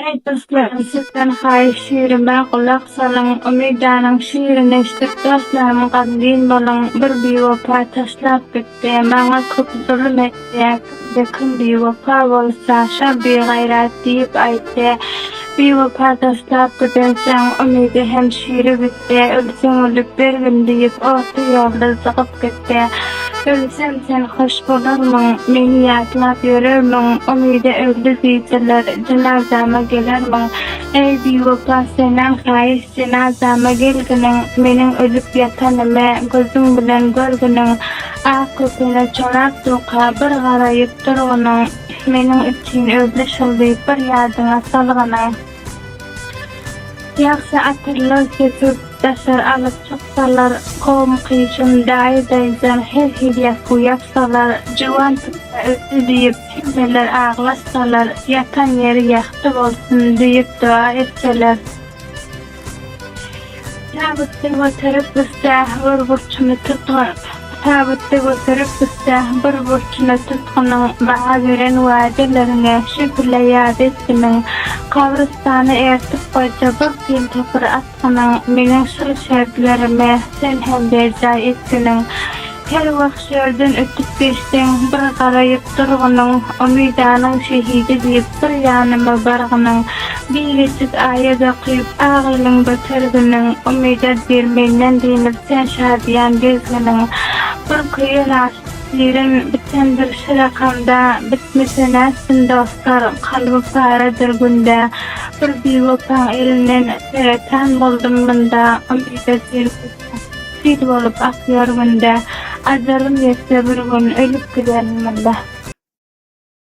Eý dostlarym sizden haýyş şigrime gulak salyň Umydanyň şigrini eşdip dostlarym gamgyn boluň Bir biwepa taşlap gitdi maňa köp zulum etdi Kimde kim biwepa bolsa şol bigaýrat diýip aýtdy Biwepa taşlap gidensoň Umyda hem şiri bitdi Ölseň ölüp bergin diýip orta ýolda zygyp gitdi Ölsem sen hoş bolarmyň, meni ýatlap ýörermiň, Umyda öldi diýseler, jenazama gelermiň? Eý, biwepa senden haýyş, jenazama gelginiň, Meniň ölüp ýatanymy gözüň bilen görgüniň, Ak kökene çorap durka bir garaýyp durgunyň, Meniň üçin öldi şol diýip bir ýadyňa salgynyň. Ýagşy atyrlar sepip, daşary alyp çyksalar, Kowum-kyşym, daýy-daýzam her hili ýapgy ýapsalar, Juwan pisse öldi diýip, hemmeler aglaşsalar, Ýatan ýeri ýagty bolsun diýip doga etseler. Tabytda göterip üste bir burçuny tutgun Tabytda göterip üste bir burçuny tutgunyň Maňa beren wadaleriňe şükürle ýat etdimiň Gabrystana ertip goýja bir pil topur atgynyň Meniň şul şertlerime sen hem berjaý etginiň Her wagt şu ýerden ötüp geçseň bir garaýyp durgunyň Umydanyň şehidi diýip bir ýanyma bargynyň Bir geçit aýat okyp ak eliň göterginiň Umyda diýr menden dynyp sen şadyýan gezginiň Bir köýen aşyk şirin bitendir şu rakamda Bitmese nätsin dostlar kalby paradyr günde Bir biwepaň elinden seretan boldum munda Umyda diýr Sil bolup akýar günde. Ajalym ýetse bir gün ölüp giderin munda.